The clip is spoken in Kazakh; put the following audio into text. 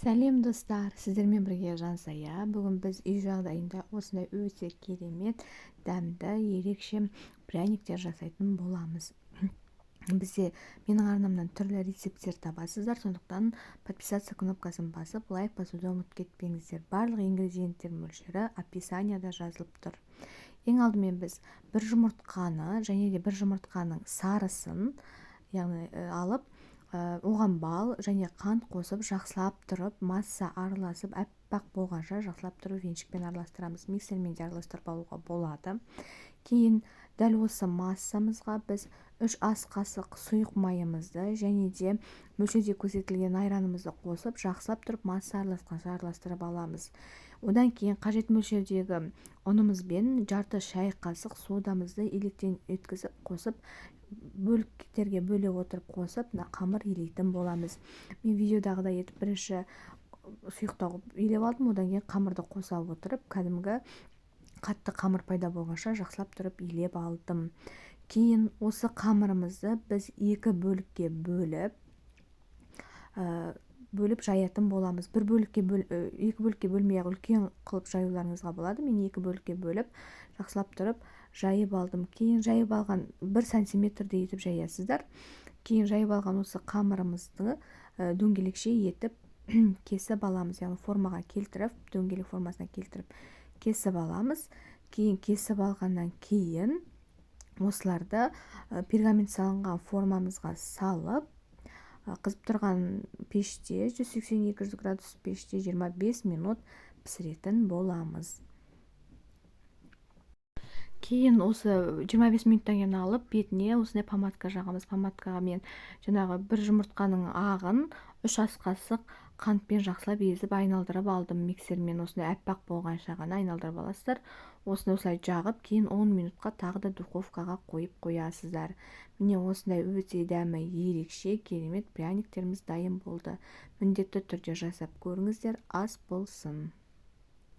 Сәлем, достар! Сіздермен бірге Жансая. Бүгін біз үй жағдайында осындай өте керемет, дәмді, ерекше пряниктер жасайтын боламыз. Бізде, менің арнамнан түрлі рецепттер табасыздар, сондықтан подписаться кнопкасын басып, лайк басуды ұмытып кетпеңіздер. Барлық ингредиенттер мөлшері описанияда жазылып тұр. Ең алдымен біз бір жұмыртқаны және де бір жұмыртқаның сарысын, яғни алып, оған бал және қант қосып, жақсылап тұрып масса араласып, аппақ болғанша жақсылап тұрып венчикпен араластырамыз. Миксермен де араластырып алуға болады. Кейін дәл осы массамызға біз 3 ас қасық сұйық майымызды және де мөлшерде көрсетілген айранымызды қосып, жақсылап тұрып масса араласқанша араластырып аламыз. Одан кейін қажет мөлшердегі ұнымызбен жарты шай қасық содамызды електен өткізіп қосып, бөліктерге бөле отырып қосып, мына қамыр илейтін боламыз. Мен видеодағыдай етіп бірінші сұйықтау илеп алдым. Одан кейін қамырды қоса отырып, кәдімгі қатты қамыр пайда болғанша жақсылап тұрып илеп алдым. Кейін осы қамырымызды біз екі бөлікке бөліп жаятын боламыз. Бір бөлікке бөл, екі бөлікке бөлмей ақ үлкен қылып жаюларыңызға болады. Мен екі бөлікке бөліп, жақсылап тұрып жайып алдым. Кейін жайып алған, 1 сантиметрдей етіп жаясыздар. Кейін жайып алған осы қамырымызды дөңгелекше етіп кесіп аламыз, яғни формаға келтіріп, дөңгелек формасына келтіріп кесіп аламыз. Кейін кесіп алғаннан кейін осыларды пергамент салынған формамызға салып, қызып тұрған пеште, 180-200 градус пеште 25 минут пісіретін боламыз. Кейін осы 25 минуттан кейін алып, бетіне осындай помадка жағамыз. Помадкаға мен жаңағы бір жұмыртқаның ағын 3 ас қасық қантпен жақсылап езіп, айналдырып алдым миксермен. Осындай аппақ болғанша ғана айналдырып аласыздар. Осыны осылай жағып, кейін 10 минутқа тағы да духовкаға қойып қоясыздар. Міне, осындай өте дәмі ерекше, керемет пряниктеріміз дайын болды. Міндетті түрде жасап көріңіздер. Ас болсын!